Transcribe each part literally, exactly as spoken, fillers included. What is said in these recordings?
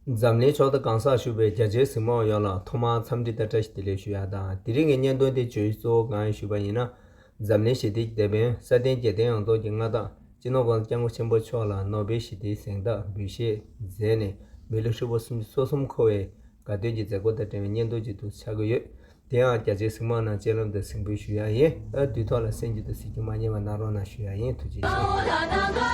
འཛམ་གླིང་ཕྱོགས་མཐའ་གང་སར་བཞུགས་པའི་རྒྱ་ཆེའི་གཟིགས་མོ་བ་ཡོངས་ལ་ཐོག་མར་འཚམས་འདྲི་དང་བཀྲ་ཤིས་བདེ་ལེགས་ཞུ་ཡ་དང་། དེ་རིང་གི་བརྙན་ཐུང་དེ་བརྗོད་གཞི་གཙོ་བོ་གང་ཡིན་ཞུས་པ་ཡིན་ན། འཛམ་གླིང་ཞི་བདེའི་དེད་དཔོན་ས་སྟེང་རྒྱལ་བསྟན་ཡོངས་རྫོགས་ཀྱི་མངའ་བདག་སྤྱི་ནོར་༸གོང་ས་༸སྐྱབས་མགོན་ཆེན་པོ་མཆོག་ལ་ནོ་བེལ་ཞི་བདེའི་གཟེངས་རྟགས་འབུལ་བཞེས་མཛད་ནས་མི་ལོ་ཧྲིལ་པོ་སུམ་ཅུ་སོ་གསུམ་འཁོར་བའི་དགའ་སྟོན་གྱི་མཛད་སྒོ་དང་འབྲེལ་བའི་བརྙན་ཐུང་ཅིག་ཏུ་ཆགས་ཀྱི་ཡོད། དེ་ཡང་རྒྱ་ཆེའི་གཟིགས་མོ་རྣམས་སྤྱན་ལམ་དུ་གཟིགས་འབུལ་ཞུ་ཡ་ཡིན། ཨ་དུས་ཐོག་ལ་གསན་རྒྱུ་དང་གཟིགས་རྒྱུ་མ་བསྙེལ་བ་གནང་རོགས་གནང་ཞུ་ཡ་ཡིན། ཐུགས་རྗེ་ཆེ།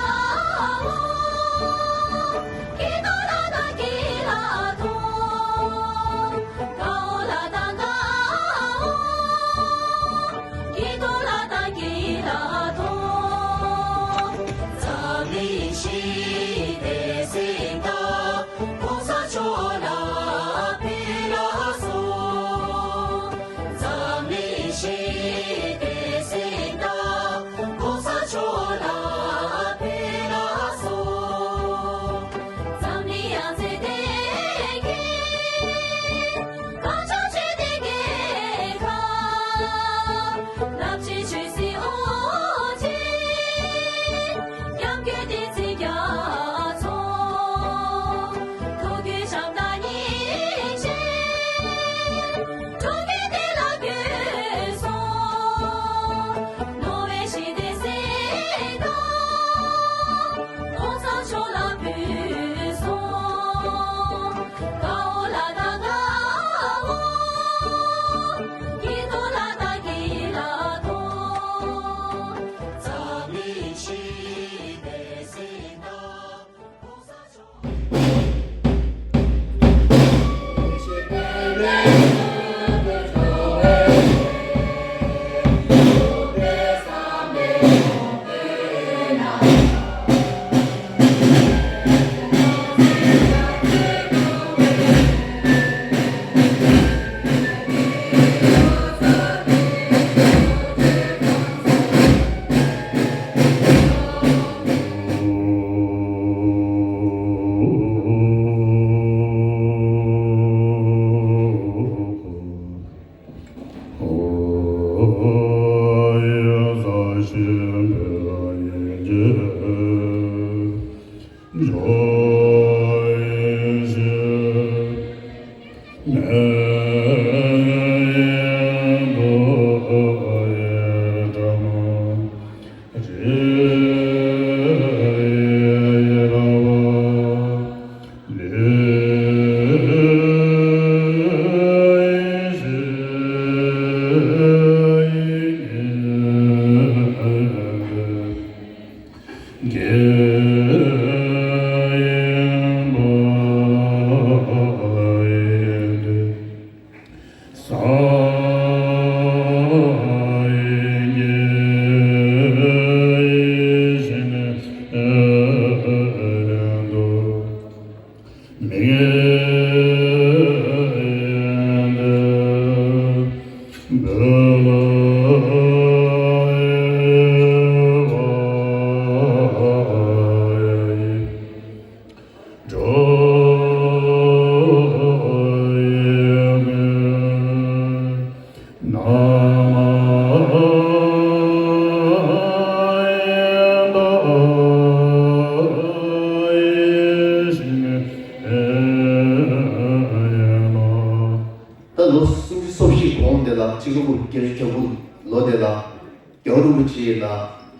ད་ལོ་སུམ་ཅུ་སོ་བཞི་གོང་དེ་ལ་གཅིག་སྟོང་དགུ་བརྒྱ་བརྒྱད་ཅུ་གྱ་དགུ་ལོ་དེ་ལ་རྒྱལ་བ་རིན་པོ་ཆེ་ལ་ཨ་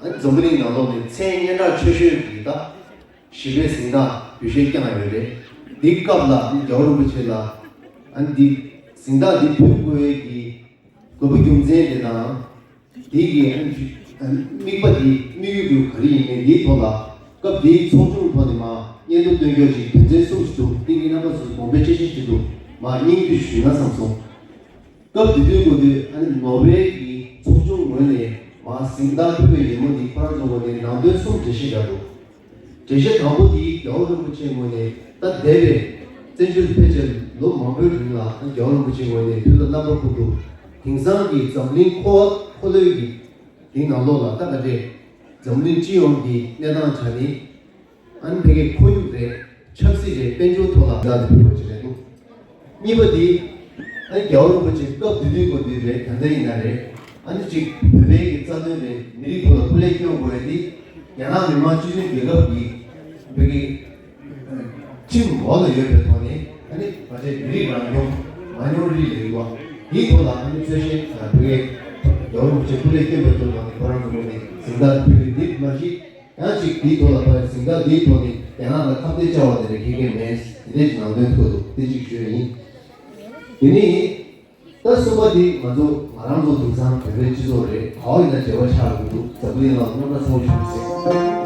འཛམ་བུ་གླིང་ནང་ལོགས་ནས་མཚན་སྙན་གྲགས་ཆེ་ཤོས་ཀྱི་ད་ཞི་བའི་གཟེངས་རྟགས་འབུལ་བཞེས་བསྐྱངས་ཡོད་རེད། འདི་སྐབས་ལ་ཨ་རྒྱལ་བ་རིན་པོ་ཆེ་ལ་ཨ་འདི་གཟེངས་རྟགས་འདི་ཕུལ་དགོས་ཀྱི་དགོས་པ་རྒྱུ་མཚན་དེ་དང་། དེ་གི་དམིགས་པ་དེ་དམིགས་ཡུལ་དུ་ག་རེ་ཡིན་མིན་དེའི་ཐོག་ལ་སྐབས་དེའི་ཚོགས་ཆུང་ཐོག་ནས་མར་སྙན་ཐོ་སྟོན་རྒྱུ་ཞིག་དོན་ཚན་གསུམ་ཞིག་འདུག་དེ་གི་རྣམ་པ་ཚོས་དགོངས་པ་བཞེས་བཞེས་ཞིག་འདུག་མར་སྙན་ཞུ་ཞུས་ན་བསམ་སོང་། སྐབས་དེ་དུས་དགོས་དུས་ཨ་ནི་ནོར་ཝེ་གི་ཚོགས་ཆུང་ངོས་ནས་མར་གཟེངས་རྟགས་ཕུལ་བའི་ཡོད་མོ་དེ་ཁོ་རང་ཚོ་ངོས་ནས་ནང་དོན་གསུམ་འགྲེལ་བཤད་བརྒྱབ་འདུག་འགྲེལ་བཤད་དང་པོ་དེ་རྒྱལ་བ་རིན་པོ་ཆེའི་ངོས་ནས་ད་འདས་པའི་བཙན་བྱོལ་ཕལ་ཆེར་ལོ་མང་པོའི་རིང་ལ་རྒྱལ་བ་རིན་པོ་ཆེའི་ངོས་ནས་དུས་ལ་རྣམ་པ་ཕུལ་འདུག་དེང་སང་གི་འཛམ་གླིང་འཁོར་བ་འཁོར་ལོའི་གི་དེའི་ནང་ལོགས་ལ་ད་ག་འདྲས་འཛམ་གླིང་སྤྱི་ཡོངས་ཀྱི་གནས་སྟངས་ཆ་ནས་ཨ་ནི་ཕ་གིའི་ཁོར་ཡུག་རེད། ཆབ་སྲིད་རེད། དཔལ་འབྱོར་ཐོག་ལ་ཛ་དེ་ཕུལ་བ་ཅིག་རེད་འདུག་གཉིས་པ་དེ་ཨ་ནི་རྒྱལ་བ་རིན་པོ་ཆེ་སྐབས་དེ་དུས་སྐབས་དེ་རེད། ད་ལྟ་ཡིན་ན་རེད། ཨ་ནི་ཅིག་བོད་པའི་གི་རྩ་དོན་རེད། མི་རིགས་ཐོག་ལ་སྐུ་ལས་སྐྱོན་དགོས་ཡ་དེ་རྒྱ་ནག་མི་དམངས་སྤྱི་མཐུན་རྒྱལ་ཁབ་ཀྱི་བོད་ཀྱི་ ཁྲིམས་འོག་ལ་ཡོད་པའི་ཐོག་ནས་ཨ་ནི་ང་ཚོའི་མི་རིགས་རང་སྐྱོང་། མ་ནོར་རིགས་ལས་འགུལ་བ་འདིའི་ཐོག་ལ་ཨ་ནི་རྩོད་གཞི་བོད་རྒྱལ་བ་རིན་པོ་ཆེ་སྐུ་ལས་བསྐྱོན་པའི་ཐོག་ནས་ཁོ་རང་ཚོ་ངོས་ནས་གཟེངས་རྟགས་ཕུལ་འདི་མ་གཞི། ཡང་ཅིག་དེའི་ཐོག་ལ་ཕར་གཟེངས་རྟགས་དེའི་ཐོག་ནས་རྒྱ་ནག་ལ་ཁ་གཏད་བཅག་པ་དེ་འདྲ་ཁེ་གེ་མེད། དེ་འདྲའི་ནང་དོན་ཐོག་ཏུ་དེ་གཅིག་ཞུས་ཡིན། དེ་ནས་ད་གསུམ་པ་དེ་ང་ཚོ་ང་རང་ཚོ་དེང་སང་བོད་པའི་སྤྱི་ཚོགས་རེད། ག་བ་ཡིན་ན་འབྲེལ་བ་ཆགས་དགོས་འདུག་འཛམ་བུ་གླིང་ལ་རྙོག་དྲ་ཚ་བོ་ཞིག་རེད།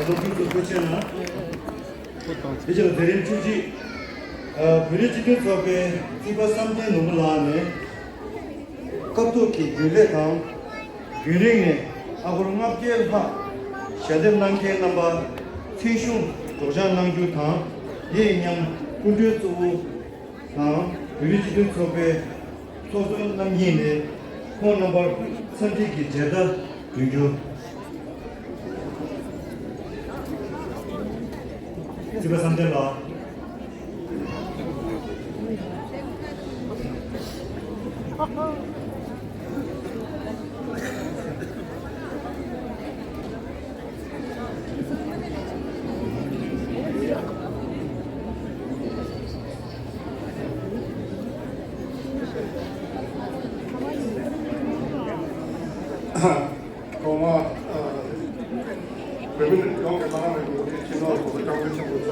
སློབ་ཕྲུག་ཚོ་ཐུགས་རྗེ་གནང་། དེ་རྗེས་ལ་མཛད་རིམ་བཅུ་གཅིག་ཨ། བོད་རིགས་སྤྱི་མཐུན་ཚོགས་པའི་རྩིས་པ་བསམ་གཏན་ནོར་བུ་ལགས་ནས། སྐབས་ཐོག་གི་རྒྱུན་ལས་དང་། རྒྱུན་རིང་ནས་ཨ་སྒོར་ལྔ་བརྒྱའི་ལྷག་ཞལ་འདེབས་གནང་མཁན་རྣམ་པར་མཚན་གཞུང་སྒྲོག་སྦྱང་གནང་རྒྱུ་དང་། དེ་ཡི་མཉམ་སྐུ་མགྲོན་གཙོ་བོ་དང་། བོད་རིགས་སྤྱི་མཐུན་ཚོགས་པའི་ཚོགས་གཙོ་རྣམ་གཉིས་ནས་ཁོང་རྣམ་པར་འཚམས་འདྲི་གི་མཇལ་དར་འབུལ་རྒྱུ། རྩིས་པ་བསམ་གཏན་ལགས། ཐོག་མར། ཨ། བོད་མི་རིགས་ཡོངས་ཀྱི་ཐོག་ནས་ཀྱི་སྤྱི་ནོར་གོང་ས་སྐྱབས་མགོན་ཆེན་པོ་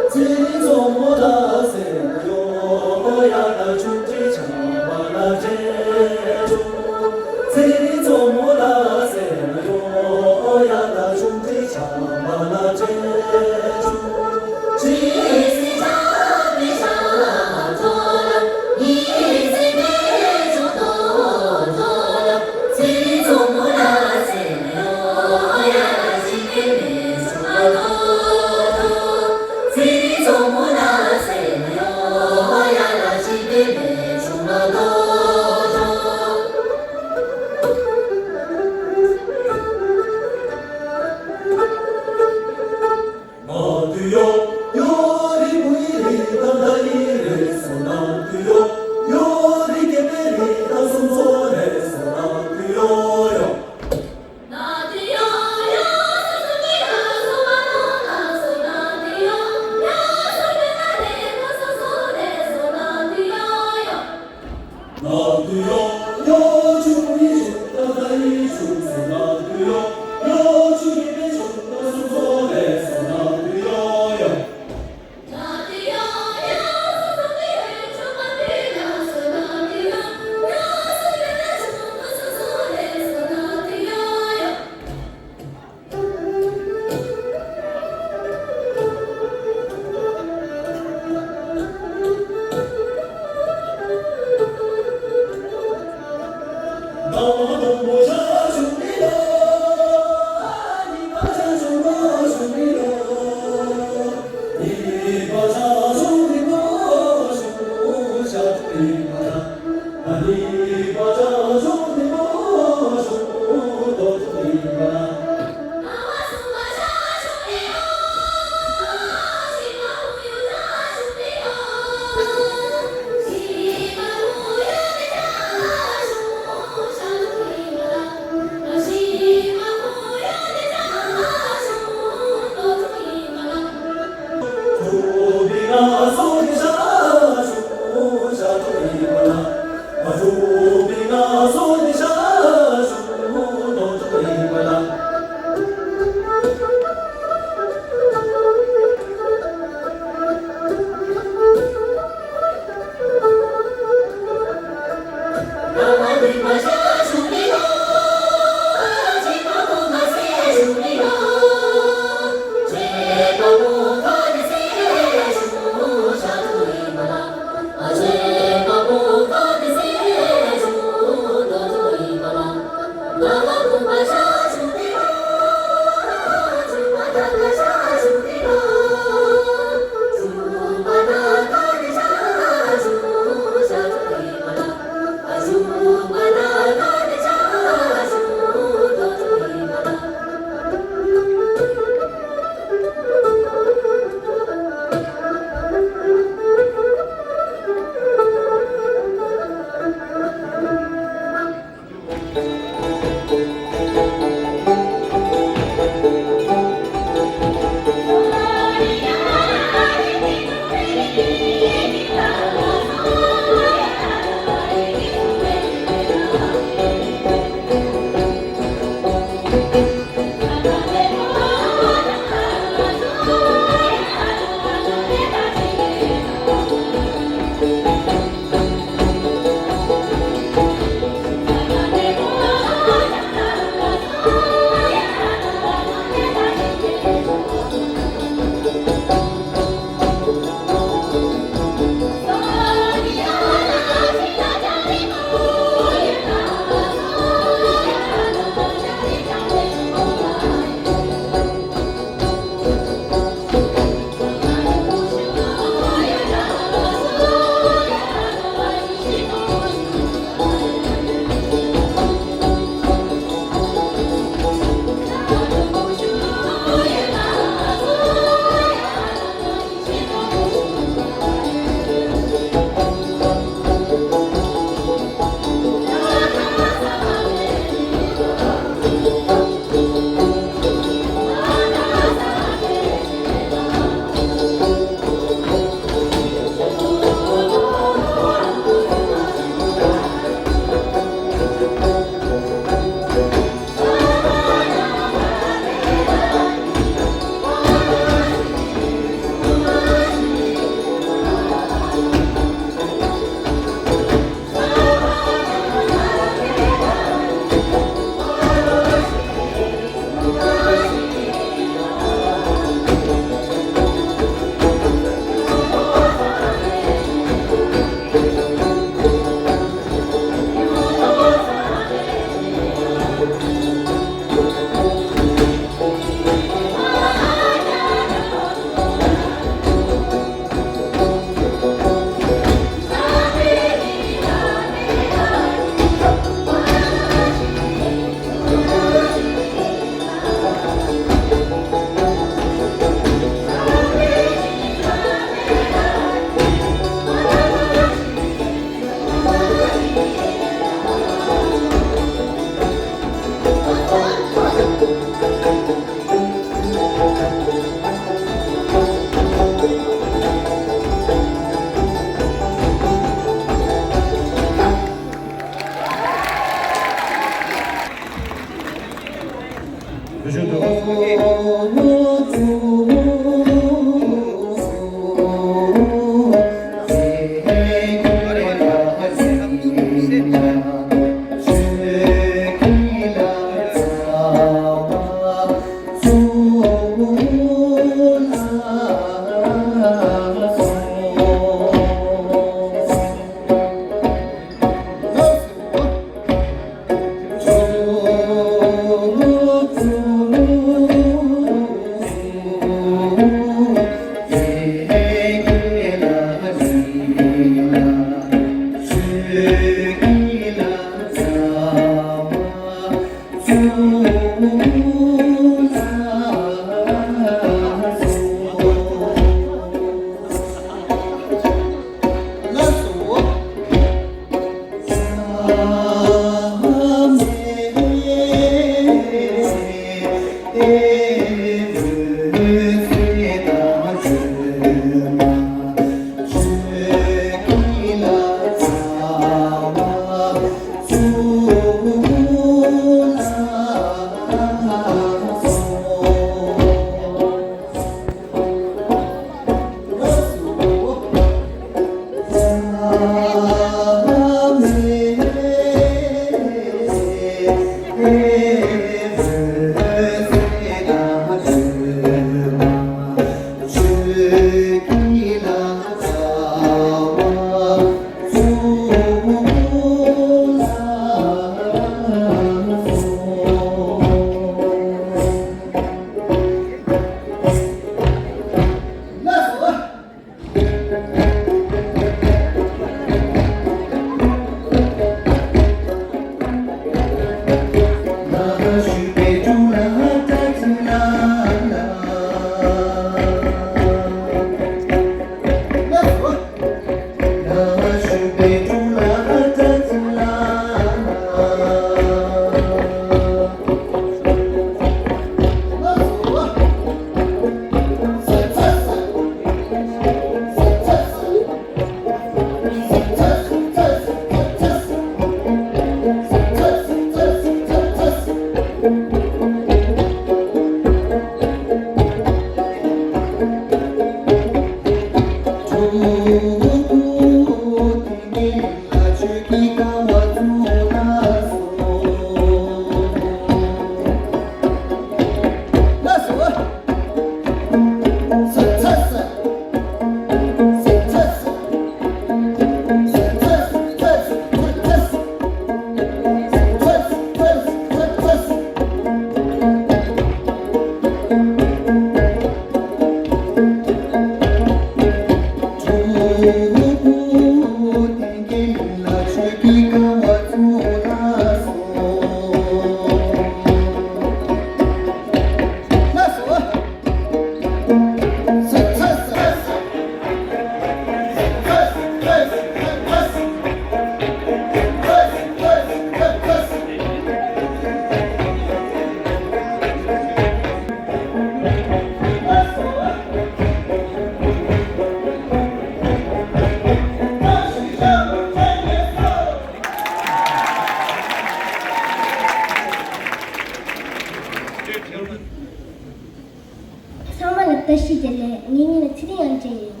ཚང་མ་ལ་བཀྲ་ཤིས་བདེ་ལེགས། ངའི་མིང་ལ་ཚེ་རིང་དབྱངས་ཅན་ཡིན།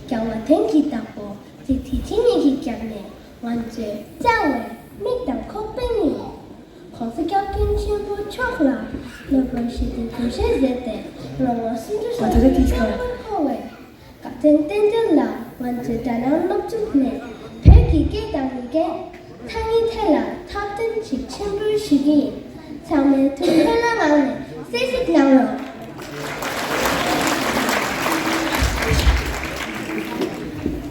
རྒྱལ་བ་དོན་གྱི་བདག་པོ་ཚེ་དེ་ཕྱི་གཉིས་ཀྱི་རྒྱབ་ནས་ང་ཚོའི་བཅའ་བའི་མིག་དང་ཁོག་པའི་གཉིས། ༸གོང་ས་སྐྱབས་མགོན་ཆེན་པོ་མཆོག་ལ་སློབ་དཔོན་ཞི་བདེའི་དགོངས་བཞེད་མཛད་དེ་ལོ་ངོ་སུམ་ཅུ་སོ་གཅིག་མཉམ་མེད་འཁོར་བའི་དགའ་སྟོན་རྟེན་འབྲེལ་ལ་ང་ཚོའི་དགྲ་ནང་བློ་བཅུག་ནས་བོད་ཀྱི་སྐད་དང་ཡི་གེ་ཐང་གི་ཐད་ལ་ཐབས་ལྡན་ཅིག་ཆེན་པོ་ཞིག་ཡིན། ཚང་མས་ཐུགས་ཕན་ལ་ངང་ནས་གསན་གཟིགས་གནང་རོགས།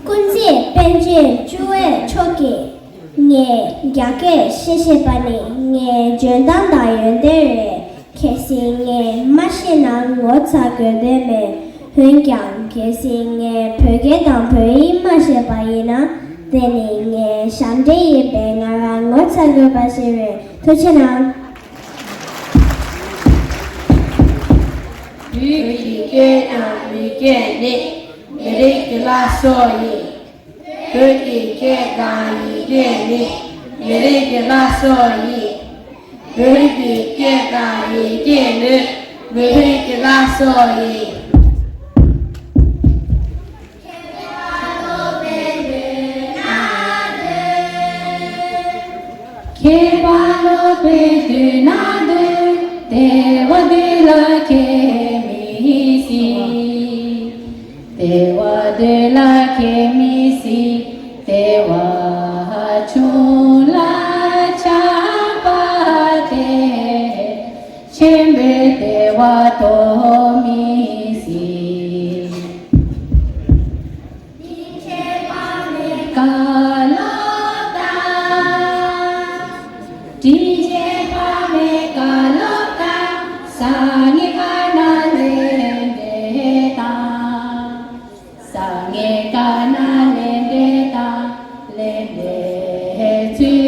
ཀུན་མཛེས་པཎ་ཆེན་བཅུ་པའི་མཆོག་གིས། ངས་རྒྱ་སྐད་བཤད་ཤེས་པ་ནི་ངའི་འཇོན་ཐང་དང་ཡོན་ཏན་རེད། གལ་སྲིད་ངས་མ་ཤེས་ན་ངོ་ཚ་དགོས་དོན་མེད། འོན་ཀྱང་གལ་སྲིད་ངས་བོད་སྐད་དང་བོད་ཡིག་མ་ཤེས་པ་ཡིན་ན། དེ་ནི་ངའི་ཞབས་འདྲེན་ཡིན་པས་ང་རང་ངོ་ཚ་དགོས་པ་ཞིག་རེད། ཐུགས་རྗེ་གནང་། བོད་ཀྱི་སྐད་དང་ཡི་གེ་ནི་མི་རིགས་ཀྱི་བླ་སྲོག་ཡིན། བོད་ཀྱི་སྐད་དང་ཡི་གེ་ནི་མི་རིགས་ཀྱི་བླ་སྲོག་ཡིན། བོད་ཀྱི་སྐད་དང་ཡིག་སྐད་ནི་བོད་ཀྱི་བླ་སྲོག་ཡིན། ཁྱད་པར་ལོག་པའི་དུས་ན་འདུག་བདེ་བ་འདི་ལ་ཁྱད་མི་སྲིད། བདེ་བ་འདི་ལ་ཁྱད་མི་སྲིད། བདེ་བ་ཆུང་ལ་ཆགས་པ་དེ། ཆེན་པོའི་བདེ་བ་ཐོབ་མི་སྲིད། དྲིན་ཆེན་ཕ་མའི་བཀའ་སློབ་དང་། དྲིན་ཆེན་ཕ་མའི་བཀའ་སློབ་དང་། སང་ཉིན་ཁ་ན་ལེན་འདྲེ་དང་། སང་ཉིན་ཁ་ན་ལེན་འདྲེ་དང་། ལེན་འདྲེ་ཚུལ་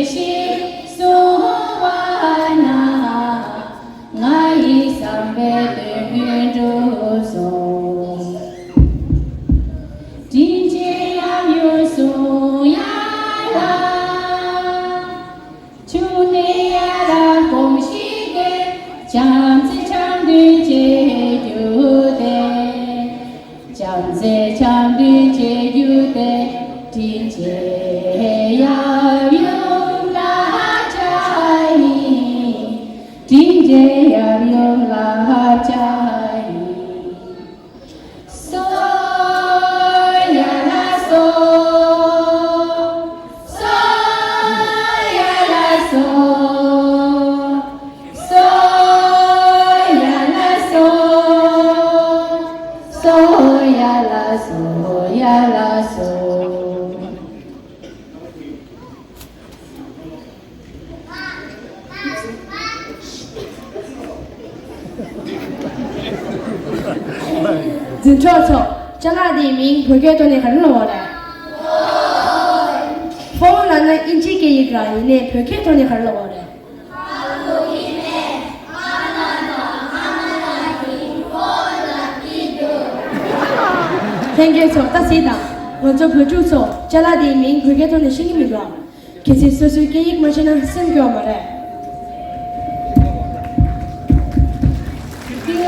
བཞིན་སྲུང་བ་ན། ང་ཡི་བསམ་པའི་དོན་ཀུན་འགྲུབ་སོང་། དྲིན་ཆེན་ཡབ་ཡུམ་གསུང་ཡ་ལ། ཆུང་ནས་ཡར་དགོངས་ཤིག་གེ། བྱམས་བརྩེ་འཆམ་མཐུན་བྱེད་རྒྱུ་དེ། བྱམས་བརྩེ་འཆམ་མཐུན་བྱེད་རྒྱུ་དེ། དྲིན་ཆེན་ཡབ་ཡུམ་བསླབ་བྱ་ཡིན། དྲིན་ཆེན་ཡབ་ཡུམ་བསླབ་བྱ་ཡིན། སོ་ཡ་ལ་སོ། སོ་ཡ་ལ་སོ། སོ་ཡ་ལ་སོ། སོ་ཡ་ལ་སོ། ཡ་ལ་སོ། འཛིན་གྲོགས་ཚོ། ཅ་ལག་འདིའི་མིང་བོད་སྐད་ཐོག་ནས་ག་རེ་ལབ་པ་རེད། ཕོན་ལབ་ན་ཨིན་ཇིའི་སྐད་ཡིག་ར། ཡིན་ནའི་བོད་སྐད་ཐོག་ནས་ག་རེ་ལབ་པ་རེད། ལྷན་རྒྱས་ཚོ་ད་གཟིགས་དང་། ང་ཚོ་བོད་ཕྲུག་ཚོ་ཅ་ལག་འདིའི་མིང་བོད་སྐད་ཐོག་ནས་ཤེས་ཀྱི་མི་འདུག་ཨ། གལ་སྲིད་སོ་སོའི་སྐད་ཡིག་མ་ཤེས་ན་སེམས་སྐྱོ་བ་མ་རེད། སྐད་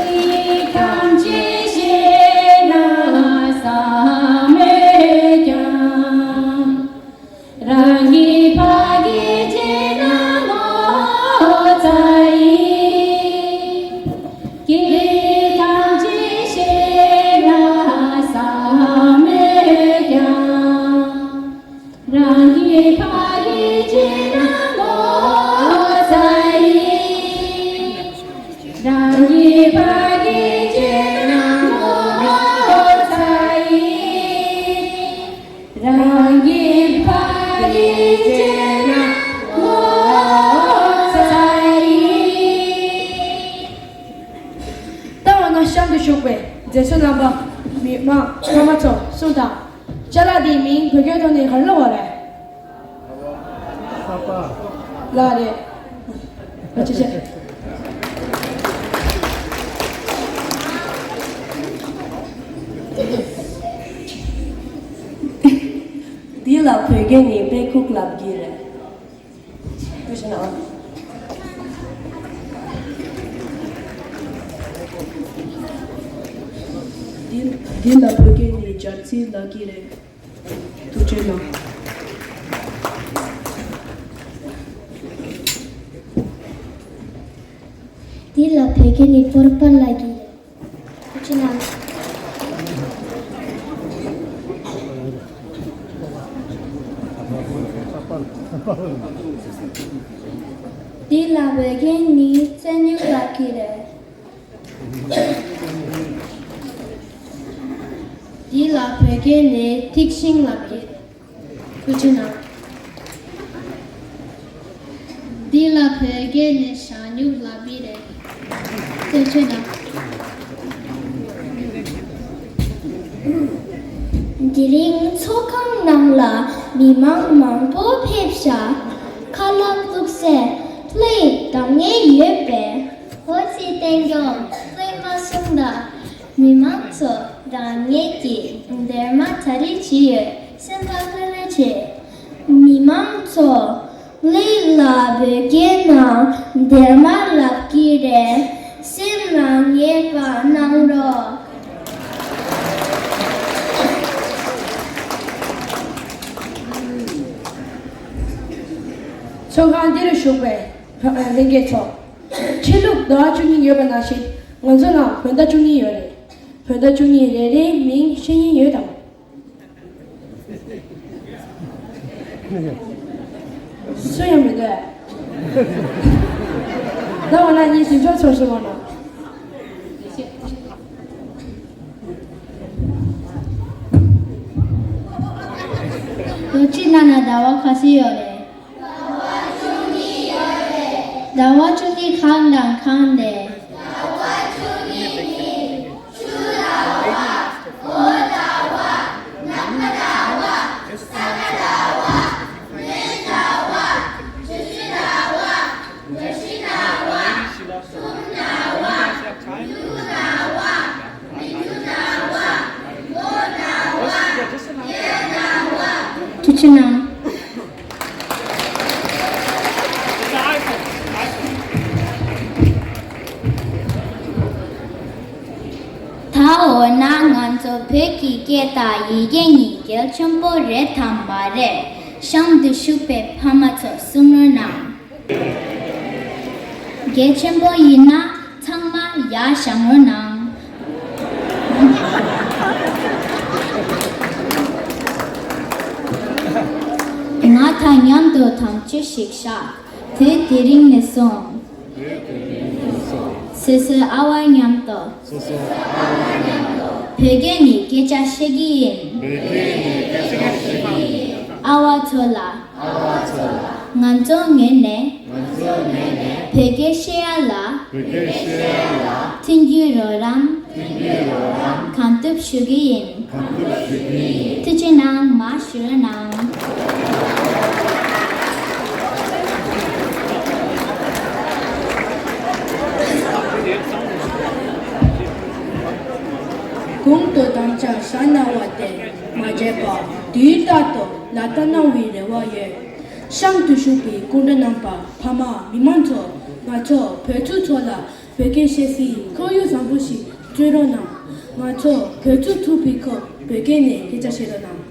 ཐམས་ཅད་ཤེས་ན་བསམ་མོད་ཀྱང་། རང་གི་ཕ་སྐད་བརྗེད་ན་ངོ་ཚ་ཡིན། སྐད་ཐམས་ཅད་ཤེས་ན་བསམ་མོད་ཀྱང་། རང་གི་ཕ་སྐད་བརྗེད་ན་ངོ་ཚ་ཡིན། རང་གི་ཕ་སྐད་བརྗེད་ན་ངོ་ཚ་ཡིན། རང་གི་ཕ་སྐད་བརྗེད་ན་ངོ་ཚ་ཡིན། ད་འོ་ན་གཤམ་དུ་བཞུགས་པའི་མཛད་གཙོ་རྣམ་པ། མི་མང་ཕ་མ་ཚོ་གསུངས་དང་། ཅ་ལག་འདིའི་མིང་བོད་སྐད་ཐོག་ནས་ག་རེ་ལབ་པ་རེད། ལགས་རེད། ཨ་ཅེ་ཅེ། འདི་ལ་བོད་སྐད་ནས་དཔེ་ཁུག་ལབ་ཀྱི་རེད། ཐུགས་རྗེ་གནང་། འདི་འདི་ལ་བོད་སྐད་ནས་སྦྱར་རྩི་ལབ་ཀྱི་རེད། ཐུགས་རྗེ་གནང་། འདི་ལ་བོད་སྐད་ནས་སྤོར་པ་ལབ་ཀྱི་རེད། ཐུགས་རྗེ་གནང་། འདི་ལ་བོད་སྐད་ནས་རྩྭ་སྨྱུག་ལབ་ཀྱི་རེད། འདི་ལ་བོད་སྐད་ནས་ཐིག་ཤིང་ལབ་ཀྱི་རེད། ཐུགས་རྗེ་གནང་། འདི་ལ་བོད་སྐད་ནས་ཞྭ་སྨྱུག་ལབ་ཀྱི་རེད། ཐུགས་རྗེ་གནང་། དེ་རིང་ཚོགས་ཁང་ནང་ལ་མི་མང་མང་པོ་ཕེབས་ཤག་ཁ་ལག་བཙུགས་སའི་པླེ་འདང་ངེས་ཡོད་པས། འོ་ཙི་བསྟན་སྐྱོང་པླེ་མ་གསུངས་ད། མི་མང་ཚོ་རང་ཉིད་ཀྱི་འདེར་མ་གྲ་སྒྲིག་བྱས་ཡོད། སེམས་པ་ལྷོད་ལྷོད་བྱེད། མི་མང་ཚོ། ལི་ལ་བོད་སྐད་ནང་འདན་མ་ལབ་ཀྱི་རེད། སེམས་ལ་ངེས་པ་གནང་རོགས། ཚོགས་ཁང་འདིར་བཞུགས་པའི་ལྷན་རྒྱས་ཚོ། ཆོས་ལུགས་ཟླ་བ་བཅུ་གཉིས་ཡོད་པ་ནང་བཞིན་ང་ཚོ་ནང་བོད་ཟླ་བཅུ་གཉིས་ཡོད་རེད། བོད་ཟླ་བཅུ་གཉིས་རེ་རེའི་མིང་ཤེས་མཁན་ཡོད་དམ། སུ་ཡང་མི་འདུག་ད་འོ་ན་ངས་ཞིབ་འཇུག་ཚོར་ཞིག་འོང་ན། ལོ་གཅིག་ནང་ན་ཟླ་བ་ག་ཚོད་ཡོད་རེད། ཟླ་བ་བཅུ་གཉིས་གང་དང་གང་རེད། ཐུགས་རྗེ་གནང་། ད་འོ་ན་ང་ཚོ་བོད་ཀྱི་སྐད་དང་ཡི་གེ་གཉིས་གལ་ཆེན་པོ་རེད་དམ་མ་རེད། གཤམ་དུ་བཞུགས་པའི་ཕ་མ་ཚོ་གསུང་རོགས་གནང་། གལ་ཆེན་པོ་ཡིན་ན་ཚང་མ་ཡར་བཞེངས་རོགས་གནང་། ང་དང་མཉམ་དུ་དམ་ཆོས་ཤིག་བཞག་དུས་དེ་རིང་ནས་བཟུང་། སོ་སོའི་ཨ་བ་མཉམ་དུ། བོད་སྐད་ནས་སྐད་ཆ་བཤད་ཀྱི་ཡིན། ཨ་བ་ཚོ་ལ། ང་ཚོའི་ངོས་ནས། བོད་སྐད་བཤད་ཡ་ལ། མཐུན་འགྱུར་རོགས་རམ། གང་ཐུབ་ཞུ་གི་ཡིན། ཐུགས་རྗེ་གནང་། མར་བཞུགས་རོགས་གནང་། གོང་དུ་དམ་བཅའ་བཞག་གནང་བ་དེ་མ་བརྗེད་པར་དུས་རྟག་ཏུ་ལག་བསྟར་གནང་བའི་རེ་བ་ཡོད། གཤམ་དུ་བཞུགས་པའི་སྐུ་མགྲོན་རྣམ་པ། ཕ་མ། མི་མང་ཚོ། ང་ཚོ་བོད་ཕྲུག་ཚོ་ལ་བོད་སྐད་བཤད་སའི་ཁོར་ཡུག་བཟང་པོ་ཞིག་བསྐྲུན་རོགས་གནང་། ང་ཚོ་བོད་ཕྲུག་ཐུག་པའི་སྐབས་བོད་སྐད་ནས་སྐད་ཆ་བཤད་རོགས་གནང་